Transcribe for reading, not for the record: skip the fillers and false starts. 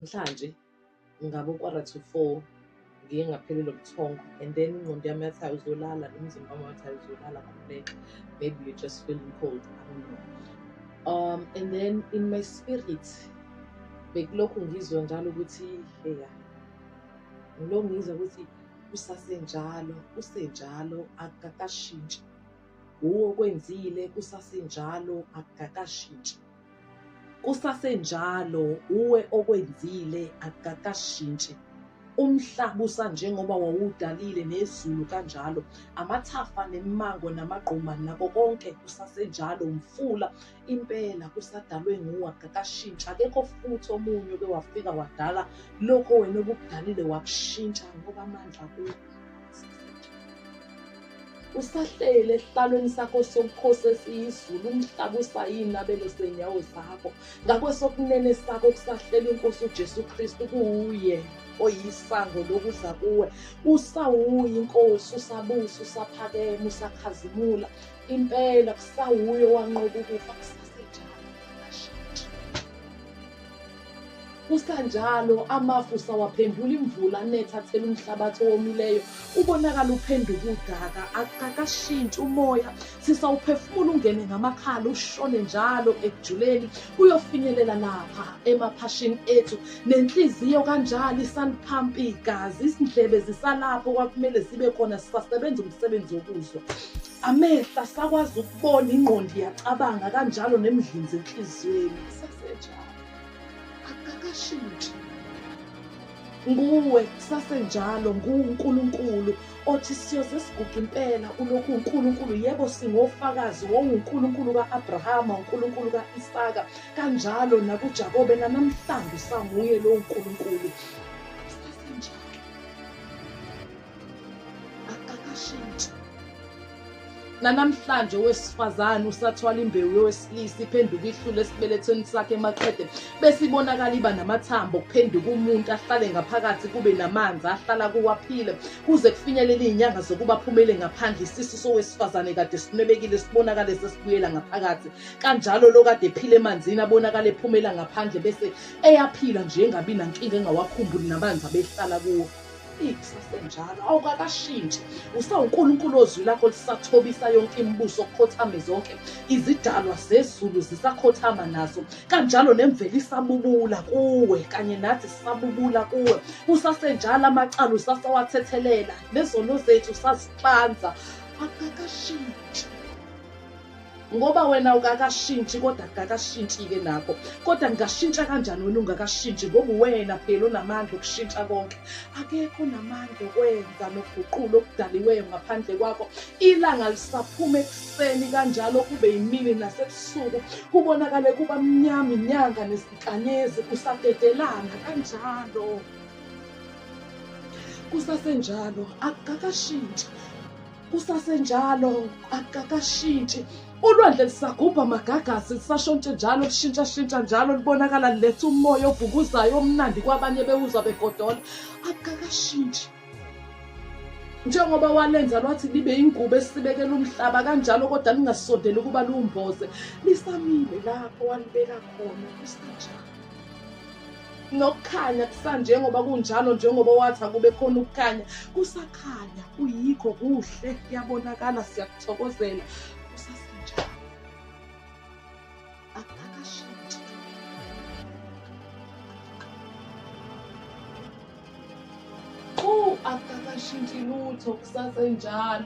Namhlanje ngabo 3:45 ngiye ngaphelelwa ubuthongo and then ingqondo yami yathi ayizolala, nomzimba wami wathi ayizolala, khululeka, maybe you're just feeling cold, I don't know. And then in my spirit bekulokhu ngizwa njalo ukuthi heya, ngilokhu ngizwa ukuthi kusasenjalo, kusenjalo, akukakashintshi. Wuwe okwenzile, kusasenjalo, akukakashintshi. Kusasenjalo, uwe okwenzile, akukakashintshi. Umhlaba usanjengoba wawudalile nezulu kanjalo. Amathafa nemimango namagquma nako konke kusasenjalo. Umfula impela kusadalwe nguwe, akukakashintshi. Akekho futhi omunye oke wafika wadala lokho wena obukudalile wakushintsha, ngoba amandla kuwe. Usahleli esihlalweni sakho sobukhosi esiyizulu, umhlaba usayinabelo senyawo zakho. Ngakwesokunene sakho kusahleli inkosi uJesu Kristu, kuye oyisango lokuza kuwe. Usawuye inkosi, usabusa, usaphakeme, usakhazimula. Impela kusawuye owanqoba ukufa, kusasenjalo, akashintshi. Kusanjalo, amafu usawaphendula imvula anetha athela umhlabathi owomileyo, ubonakala uphenduka udaka, akakashintshi umoya, sisawuphefumula ungene ngamakhala ushone njalo ekujuleni uyofinyelela lapha emaphashini ethu, nenhliziyo kanjalo isaliphampa igazi, izindlebe zisalapho kwakumele zibe khona, sisasebenza umsebenzi wokuzwa, amehlo asakwazi ukubona, ingqondo iyacabanga kanjalo nemidlinzo enhliziyweni, kusasenjalo, akakashintshi. Nguwe kusasenjalo, nguNkulunkulu othi siyoze siguge impela, ulokhu uNkulunkulu. Yebo, singofakazi, wawuNkulunkulu ka-Abrahama, uNkulunkulu ka-Isaka, kanjalo nakuJakobe, nanamhlanje usanguye lowo Nkulunkulu. Kusasenjalo, akakashintshi. Nanamhlanje owesifazane usathwala imbewu yowesilisa, iphenduka ihlule esibelethweni sakhe maqede bese ibonakala iba namathambo, kuphenduka umuntu ahlale ngaphakathi, kube namanzi ahlala kuwaphile kuze kufinyelele iy'nyanga zokuba aphumele ngaphandle. Isisu sowesifazane kade sinwebekile sibonakale sesibuyela ngaphakathi, kanjalo lo kade ephila emanzini abonakale ephumela ngaphandle bese eyaphila nje engabi nankinga, engawakhumbuli namanzi abehlala kuwo. Kusasenjalo, awukakashintshi, usawuNkulunkulu ozwi lakho lisathobisa yonke imibuso, kukhothame zonke izidalwa zezulu, zisakhothama nazo kanjalo, nemvelo isabubula kuwe kanye nathi sisabubula kuwe. Kusasenjalo, amacala usasawathethelela, nezono zethu usazihlanza, akukakashintshi. Ngoba wena ukakashintshi, kodwa kukakashintshi-ke nakho. Kodwa ngingashintsha kanjani wena ungakashintshi? Ngoba uwena phela onamandla okushintsha konke. Akekho onamandla okwenza nokuguqula okudaliweyo ngaphandle kwakho. Ilanga lisaphuma ekuseni kanjalo kube yimini, nasebusuku kubonakale kuba mnyama, inyanga nezinkanyezi kusadedelana kanjalo. Kusasenjalo, akukakashintshi. Kusasenjalo, akukakashintshi. Ulwandle lisagubha amagagasi, lisashontshe njalo, lishintshashintsha njalo, libonakala liletha umoya ovukuzayo omnandi kwabanye bewuzwa begodola. Akukakashintshi. Njengoba walenza lwathi libe ingubo esibekela umhlaba kanjalo, kodwa lingasondeli ukuba liwumboze, lisamile lapho walibeka khona, kusanjalo. Nokukhanya kusanjengoba kunjalo, njengoba wathi akube khona ukukhanya, kusakhanya, kuyikho kuhle, kuyabonakala, siyakuthokozela, kusasenjalo, akukakashintshi. Akukakashintshi lutho, kusasenjalo.